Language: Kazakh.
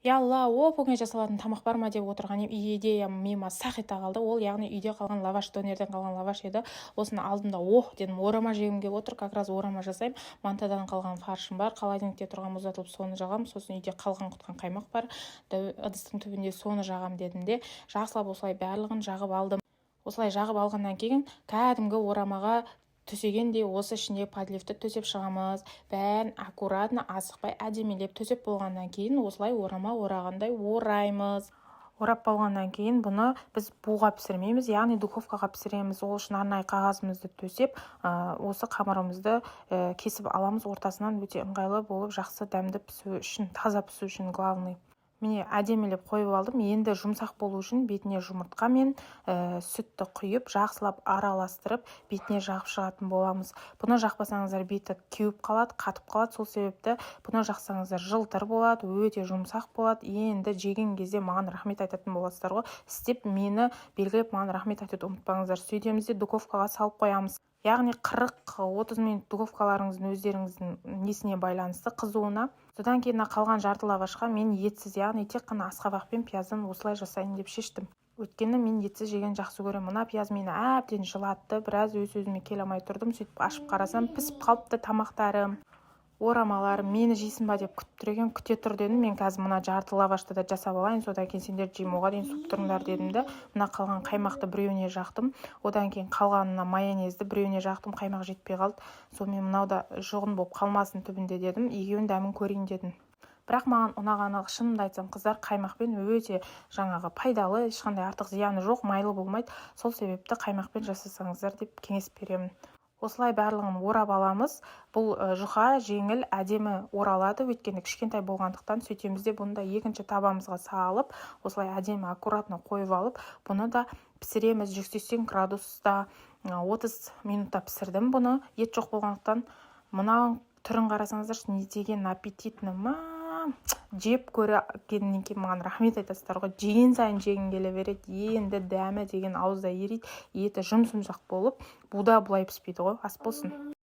Я Алла, оп оңай жасалатын тамақ бар ма деп отырған едім, идея миыма сақ ете қалды. Ол, яғни, үйде қалған лаваш, донерден қалған лаваш еді. Осыны алдым да, ох дедім, орама жегім келіп отыр, как раз орама жасаймын. Мантадан қалған фаршым бар, холодильникте тұрған, мұздатылып, соны жағамын. Сосын үйде қалған құтқан қаймақ бар ыдыстың түбінде, соны жағамын дедім де, жақсылап осылай барлығын жағып алдым. Осылай жағып алғаннан кейін кәдімгі орамаға төсегендей осы ішінде подливті төсеп шығамыз. Бәрін аккуратно, асықпай, әдемілеп төсеп болғаннан кейін осылай орама орағандай ораймыз. Орап болғаннан кейін бұны біз буға пісірмейміз, яғни духовкаға пісіреміз. Ол үшін арнайы қағазымызды төсеп, осы қамырымызды кесіп аламыз ортасынан, өте ыңғайлы болып, жақсы, дәмді пісу үшін, таза пісу үшін главный. Міне, әдемілеп қойып алдым. Енді жұмсақ болу үшін бетіне жұмыртқа мен сүтті құйып, жақсылап араластырып, бетіне жағып шығатын боламыз. Бұны жақпасаңыздар, беті кеуіп қалады, қатып қалады. Сол себепті бұны жақсаңыздар, жылтыр болады, өте жұмсақ болады. Енді жеген кезде маған рахмет айтатын боласыздар ғой. Істеп, мені белгілеп, маған рахмет айтуды ұмытпаңыздар. Сөйтеміз де, духовкаға салып қоямыз, яғни 40-30 минут, духовкаларыңыздың өздеріңіздің несіне байланысты, қызуына. Содан кейін мына қалған жарты лавашқа мен етсіз, яғни тек қана асқабақ пен пияздан осылай жасайын деп шештім, өйткені мен етсіз жеген жақсы көремін. Мына пияз мені әбден жылатты, біраз өз өзіме келе алмай тұрдым. Сөйтіп ашып қарасам, пісіп қалыпты тамақтарым, орамаларым. Мені жейсің ба деп күтіп тұр екен. Күте тұр дедім, мен қазір мына жарты лавашты да жасап алайын, содан кейін сендер жеймін, оған дейін суып тұрыңдар дедім де, мына қалған қаймақты біреуіне жақтым, одан кейін қалғанына майонезді біреуіне жақтым. Қаймақ жетпей қалды, сонымен мынау да жұғын болып қалмасын түбінде дедім, екеуінің дәмін көрейін дедім. Бірақ маған ұнағаны, шынымды айтсам, қыздар, қаймақпен өте жаңағы пайдалы, ешқандай артық зияны жоқ, майлы болмайды. Сол себепті қаймақпен жасасаңыздар деп кеңес беремін. Осылай барлығын орап аламыз. Бұл жұқа, жеңіл, әдемі оралады, өйткені кішкентай болғандықтан. Сөйтеміз де, бұны да екінші табамызға салып, осылай әдемі, аккуратно қойып алып, бұны да пісіреміз 180 градуста. 30 минутта пісірдім бұны, ет жоқ болғандықтан. Мына түрін қарасаңыздаршы, не деген аппетитный! Ма, жеп көргеннен кейін маған рахмет айтасыздар ғой, жеген сайын жегің келе береді. Енді дәмі деген ауызда ериді, еті жұп жұмсақ болып, буда бұлай піспейді ғой. Ас болсын!